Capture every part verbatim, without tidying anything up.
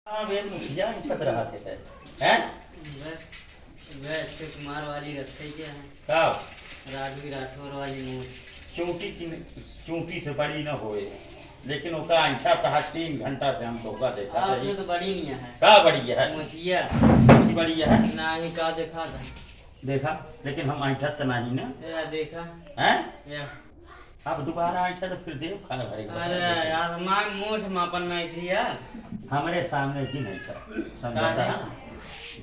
हाँ, बे, मुखिया ही छत रहा थे, हैं? बस, वह अक्षय कुमार वाली रखे क्या है? का? राजवी राठौर वाली मूछ। चूंटी की, चूंटी से बड़ी न होए, लेकिन ओका अंठा तहा तीन घंटा से हम तोका देखा आपने सही। तो बड़ी नहीं है। का बड़ी है? मुखिया। कौन सी बड़ी है? ना ही का देखा था। देखा, लेकिन हम अंठत तो नहीं ना। या देखा। हैं? या। अब दोबारा ऐसा तो फिर देव खाना भरे के अरे बता देते। यार, हमार मूछ मापन नहीं थी यार। हमरे सामने जी नहीं था, समझा काहे? था?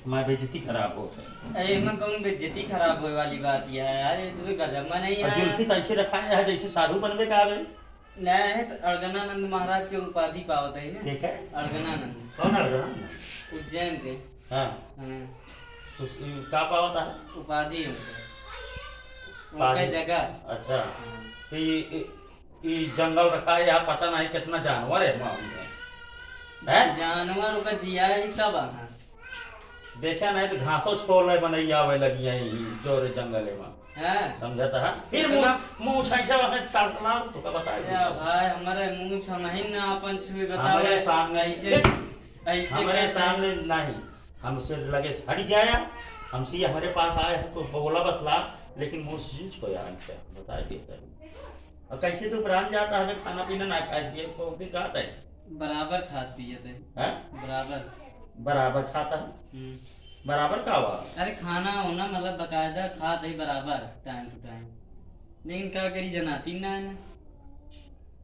हमारी बेइज्जती खराब हो गई। अरे, एमे कौन बेइज्जती खराब होए वाली बात है यार? ये तो कोई गजब में नहीं और है। जुल्फी तो ऐसे रखा है जैसे साधु बनबे का आवे। नहीं, अड़गनानंद महाराज के उपाधि पावत है ना। ठीक है। अड़गनानंद। कौन अड़गनानंद? उज्जैन के। हाँ। हाँ। तो स-, का पावत है? उपाधि उनके। उनके उपाधि। जगह। अच्छा। हाँ। तो ये, ये, ये जंगल रखा है, यहाँ पता नहीं कितना जानवर है वहाँ में। हैं? जानवर का जिया ही तब है। देखा नहीं तो घासो छोड़ रहे बनैया आवे लगी है यही जोरे जंगल में। हाँ। समझता है? फिर इतना मुँह, मुँह उछाइठा है, तड़पना तो का बताए या देता हूँ। भाई, हमारे मुँह छमहिन ना अपन छुए, बताओ हमारे ऐसे, सामने, ऐसे, ऐसे हमारे कैसे? सामने नहीं। हमसे लगे हट गया, हमसे ये हमारे पास आए हैं तो बोला बतला, लेकिन मुँह सींच को यार, क्या बताए देता है। और कैसे तू प्राण जाता है, खाना पीना ना खाए पिए, को भी कहता है? बराबर खात पियत है। हैं? बराबर। बराबर खाता है? हम्म। बराबर का हुआ? अरे खाना होना मतलब बकायदा खात है बराबर, time to time। लेकिन का करी, जनाती ना है ना।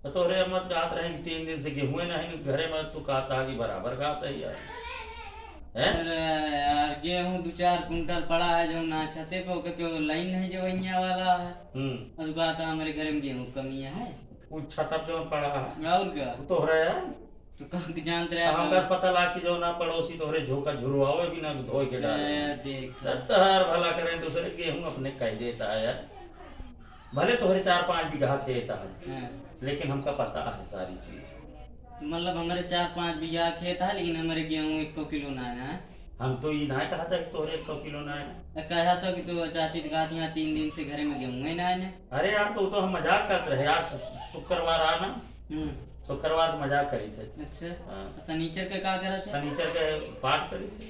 तो तोहरे अम्मा कहत रहे कि तीन दिन से गेहूं ना है घरे में, तू कहता है कि बराबर खात है यार। हैं? अरे यार, गेहूं दो चार कुंटल पड़ा है जो ना छते पे, ओके केहू लाइन नहीं जो वहिया वाला है। हम्म। और कहता हमारे घर में गेहूं कमी है। वो छतप जौन पड़ा है। और का? वो तोहरे है? तो कहाँ के जानत रहे हम आप? अगर पता लाग कि जौन ना पड़ोसी तोहरे झोंका झुरवावे भी ना धोए के डाले। ए, देख। तब तोहार भला करें, दूसरे गेहूं अपने कह देता है यार। भले तोहरे चार पाँच बीघा खेत है, हाँ। लेकिन हमका पता है सारी चीज। तो मतलब हमारे चार पाँच बीघा खेत है, लेकिन हमारे गेहूं एक किलो ना है। हम तो ये ना कहा था कि तोहरे एक किलो ना है। तो कहा था कि तो चाची तो कहा थी, यहाँ तीन दिन से घरे में गेहूं ही ना है। अरे यार, तो, तो हम मजाक करत रहे। आज शु-, शुक्रवार आ ना। हम्म। शुक्रवार के मजाक करी थे। अच्छा। हाँ। तो शनिचर के का करत है? शनिचर के पाठ करी थे।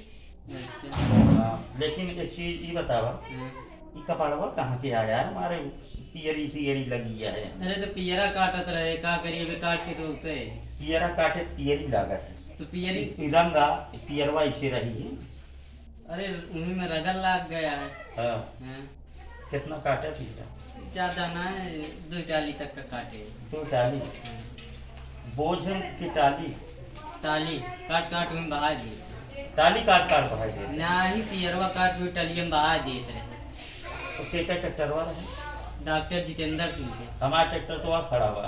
अच्छा। हाँ, लेकिन एक चीज ई बतावा, हाँ। ई कपड़वा कहाँ के आया है? हमारे पियरी सियरी लगी है। अरे तो पियरा काटत रहे, का करिए, बे काट के तो उगते है। पियरा काटे पियरी लागत है। तो पियरी ई रंगा, पियरवा इसे रही है। अरे, उन्हीं में रगड़ लाग गया है। हाँ। हाँ। कितना काटा पीटा? ज्यादा ना है, दो टाली तक का काटे। दो टाली? हाँ। बोझ है कि टाली? टाली, काट काट में बहा दिए। टाली काट काट बहा दिए? ना ही, पियरवा काट के टाली में बहा दिए रहे। तो के का ट्रैक्टरवा रहे? डॉक्टर जितेंद्र सिंह के। हमारा ट्रैक्टर तो वहाँ खड़ा हुआ।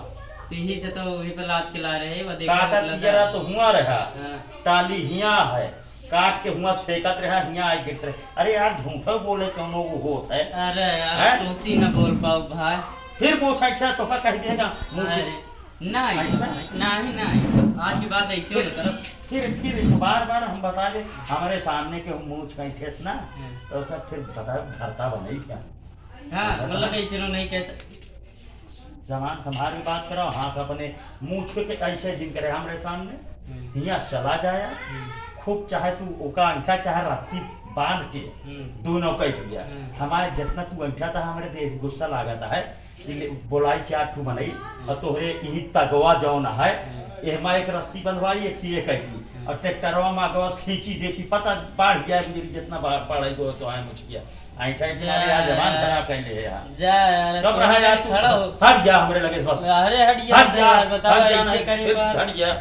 तो यही से तो वहीं पे लाद के ला रहे, वो देखो, काटा लगा। पियरा तो हुआ रहा। हाँ। टाली हिया है। काट के हुआं से फेंकत रहा, हियां आइ गिरत रहे। अरे यार, झूठो बोले, कौनो वो होत है? अरे यार, हैं? तुमसे न बोल पाओ भाई। फिर मोछा छा तोका कह दिया जा, मोछे। अरे, नहीं, ऐसा? नहीं, नहीं, नहीं। आज की बात ऐसे फिर, हो तरफ। फिर, फिर बार बार हम बता दे, हमारे सामने के हम मूछ कहीं ठेस ना, हाँ। तो तब फिर बता, भरता बनाई क्या? हाँ, भरता मतलब बना- ऐसे नो नहीं कह सक- जवान संभाल के बात करो, हाथ अपने मूछ के ऐसे जिन करे हमरे सामने, हम्म। हियां चला जाया, हम्म। खूब चाहे तू ओका अंगठा चाहे रस्सी बांध के हम्म। दोनों कह दिया। हम्म। हमारे जितना तू अंगठा था, हमरे देख गुस्सा लागत है, कि ले, बोलाई चार ठू मनई, हम्म। और तोहरे यही तगवा जौन है, हम्म। एहमा एक रस्सी बंधवाई, एक ही एक है की, हम्म। और ट्रैक्टरवा में अगवा से खींची, देखी, पता बाढ़ गया, मेरी जितना बाढ़, बाढ़ है, तो है मुझ गया। ऐंठा ऐंठ मारे यार, जबान खराब कर ले यार। जा यार, चुप रहा यार, तू खड़ा हो। हट जा हमरे लगे से बस। अरे हट जा, हट जा, यार, बताओ, हट जा, ऐसे नहीं, करे फिर बात। हट जा।